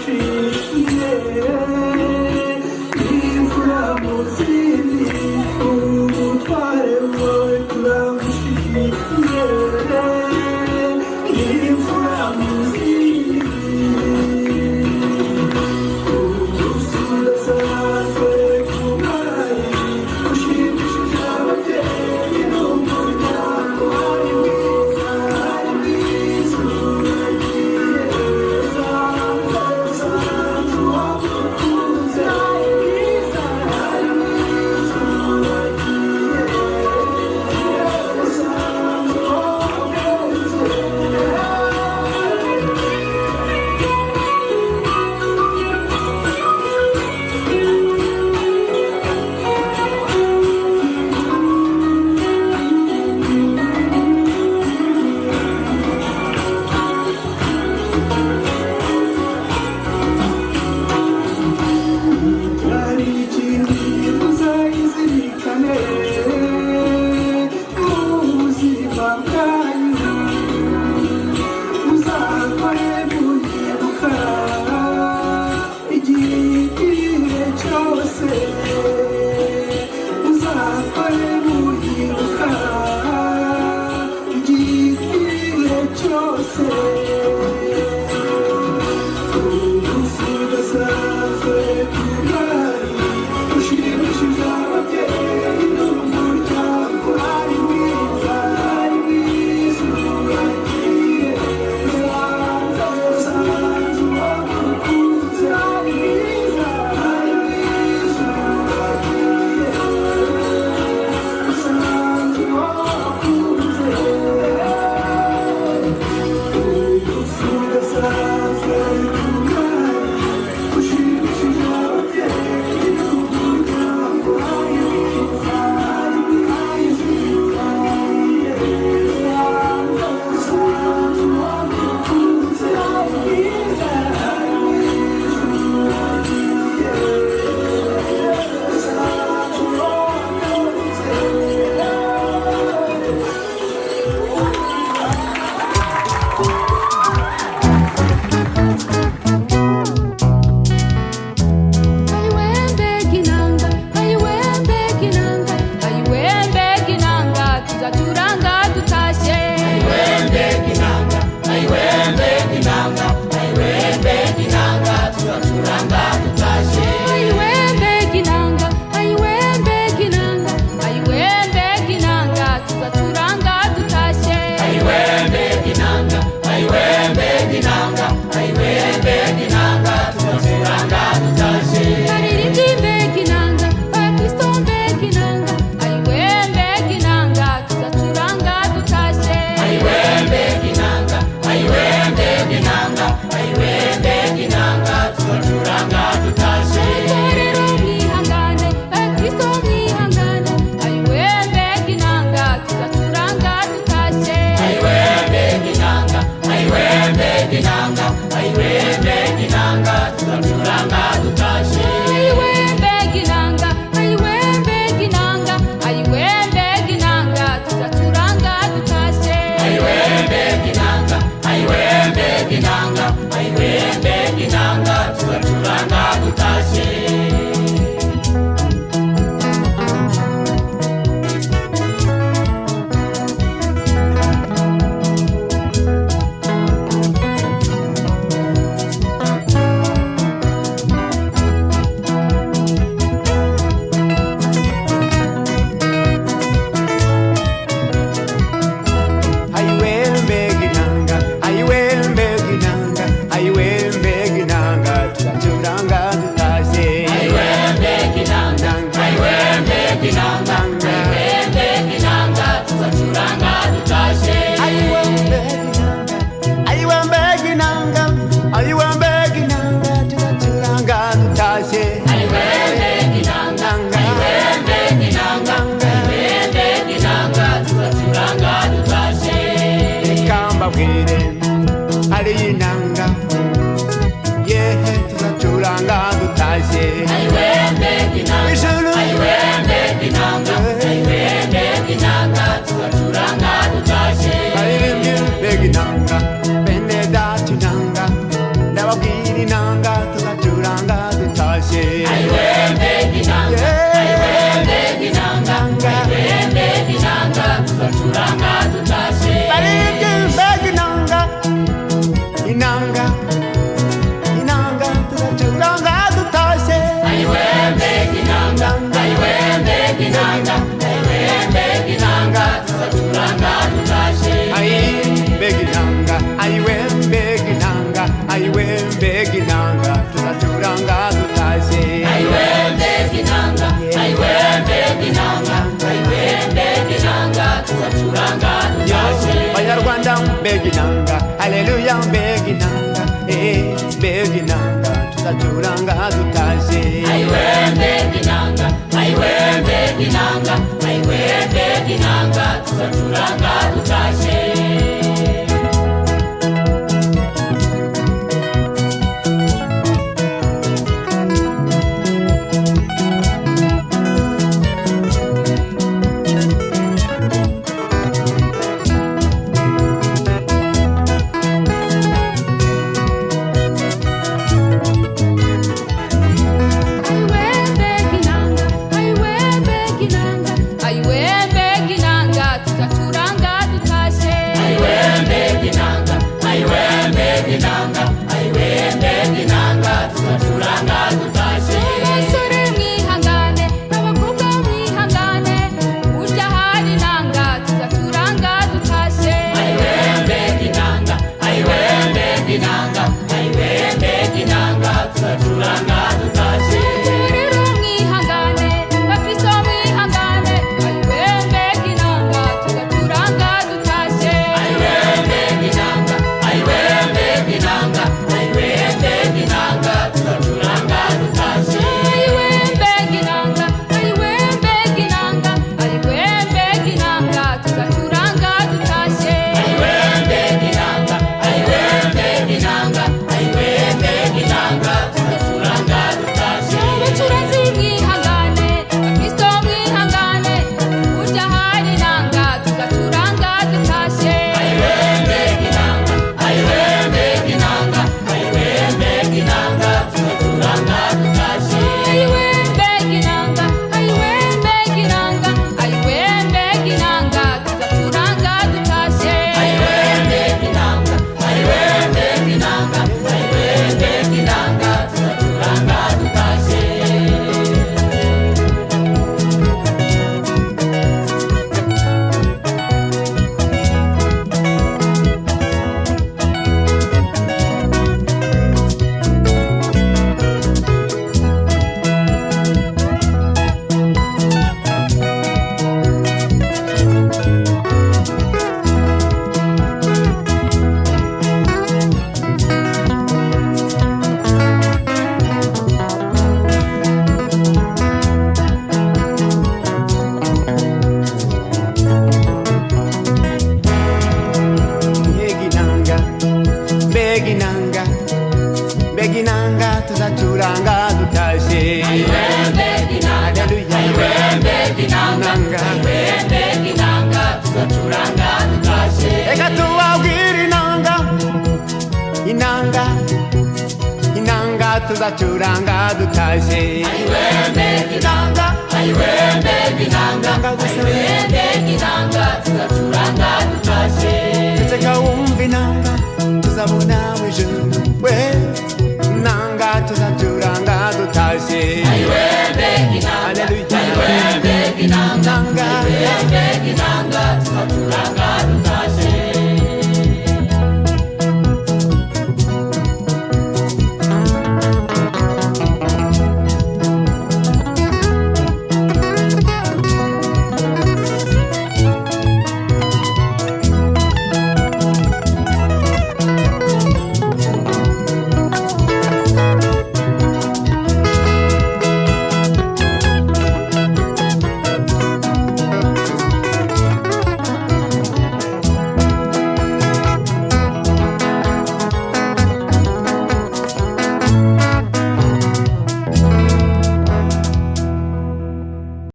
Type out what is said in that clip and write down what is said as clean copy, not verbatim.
Turagushimiye, imfura mu zindi, umutware wawe. Turagushimiye, imfura mu zindi. Umunsi udasanzwe ku mwari ushimishije ababyeyi n'umuryango. Ari mwiza, ari mwiza, uragiye. Usanze uwagukunze. Ari mwiza, ari mwiza, uragiye. Usanze uwagukunze. Hari ikindi muzayizirikane mu buzima bwanyu, muzakore muyibuka igihe cyose, muzakore muyibuka igihe cyose. Umunsi udasanzwe ku mwari ushimishije ababyeyi n'umuryango. Ari mwiza, ari mwiza, uragiye. Usanze, usanze uwagukunze. Ari mwiza, ari mwiza, uragiye. Usanze uwagukunze. Umunsi udasanzwe ku mwari ushimishije ababyeyi n'umuryango. Ari mwiza, ari mwiza, usanze, usanze uwagukunze. Ari mwiza, ari mwiza, uragiye. Usanze uwagukunze. Ayiwembe kinanga, ayiwembe kinanga, ayiwembe kinanga, tuzacuranga tutashye. Ayiwembe kinanga, ayiwembe kinanga, ayiwembe kinanga, tuzacuranga tutashye. Ayiwembe kinanga, ayiwembe kinanga, ayiwembe kinanga, tuzacuranga tutashye. Ayiwembe kinanga, ayiwembe kinanga, ayiwembe kinanga, tuzacuranga tutashye. Baririmbyi mbe kinanga, bakristo mbe kinanga, ayiwembe kinanga, tuzacuranga tutashye. Ayiwembe kinanga, ayiwembe kinanga, ayiwembe kinanga, tuzacuranga tutashye. Itorero mwihangane, bakristo mwihangane, ayiwembe kinanga, tuzacuranga tutashye. Ayiwembe kinanga, ayiwembe kinanga, ayiwembe kinanga, tuzacuranga tutashye. Ayiwembe kinanga, ayiwembe kinanga, ayiwembe kinanga, tuzacuranga tutashye. Ayiwembe kinanga, ayiwembe kinanga, ayiwembe kinanga, tuzacuranga tutashye. Ayiwembe ginanga, ayiwembe ginanga, ayiwembe ginanga, tuzacuranga tutashye. Ayiwembe kinanga, ayiwembe kinanga, ayiwembe kinanga, tuzacuranga tutashye. Ayiwembe ginanga, ayiwembe ginanga, ayiwembe ginanga, tuzacuranga tutashye. Ayiwembe kinanga, ayiwembe kinanga, ayiwembe kinanga, tuzacuranga tutashye. Reka mbabwire ari inanga, yehe, tuzacuranga tutashye. Ayiwembe kinanga, Ijuru. Ayiwembe kinanga, ayiwembe kinanga, tuzacuranga tutashye. Baririmbyi mbega inanga, bene data inanga, ndababwira inanga. Ayiwe mbega inanga, tuzacuranga dutashye. Ayiwe mbega inanga, ayiwe mbega inanga, ayiwe mbega inanga, tuzacuranga dutashye. Banyarwanda mbega inanga, haleluya mbega inanga, mbega inanga, tuzacuranga dutashye. Ayiwe mbega inanga, ayiwe mbega inanga, ayiwe mbega inanga, tuzacuranga dutashye. Ayiwe mbega inanga, ayiwe mbega inanga, ayiwe mbega inanga, tuzacuranga dutashye. Ayiwe mbega inanga, ayiwe mbega inanga, ayiwe mbega inanga, tuzacuranga dutashye. Abasore mwihangane, abakobwa mwihangane, burya hari inanga, tuzacuranga dutashye. Ayiwe mbega inanga, ayiwe mbega inanga, ayiwe mbega inanga, tuzacuranga dutashye. Rero mwihangane, bakristo mwihangane, ayiwe mbega inanga, tuzacuranga dutashye. Ayiwe mbega inanga, ayiwe mbega inanga, ayiwe mbega inanga, tuzacuranga dutashye. Ayiwe mbega inanga, ayiwe mbega inanga, ayiwe mbega inanga, tuzacuranga dutashye. Ayiwe mbega inanga, ayiwe mbega inanga, ayiwe mbega inanga, tuzacuranga dutashye. Abacuranzi mwihangane, bakristo mwihangane, burya hari inanga, tuzacuranga dutashye. Ayiwe mbega inanga, ayiwe mbega inanga, ayiwe mbega inanga, tuzacuranga dutashye. Ayiwe mbega inanga, ayiwe mbega inanga, ayiwe mbega inanga, tuzacuranga dutashye. Ayiwe mbega inanga, ayiwe mbega inanga, ayiwe mbega inanga, tuzacuranga dutashye. Mbega inanga, mbega inanga, mbega inanga, tuzacuranga dutashye. Ayiwe mbega inanga, Haleluya. ayiwe mbega inanga, ayiwe mbega inanga, tuzacuranga dutashye. Reka tubabwire inanga, inanga, inanga, tuzacuranga dutashye. Ayiwe mbega inanga, ayiwe mbega inanga, Inanga gusa. ayiwe mbega inanga, tuzacuranga dutashye. Ceceka wumva inanga, tuzabona mu ijuru.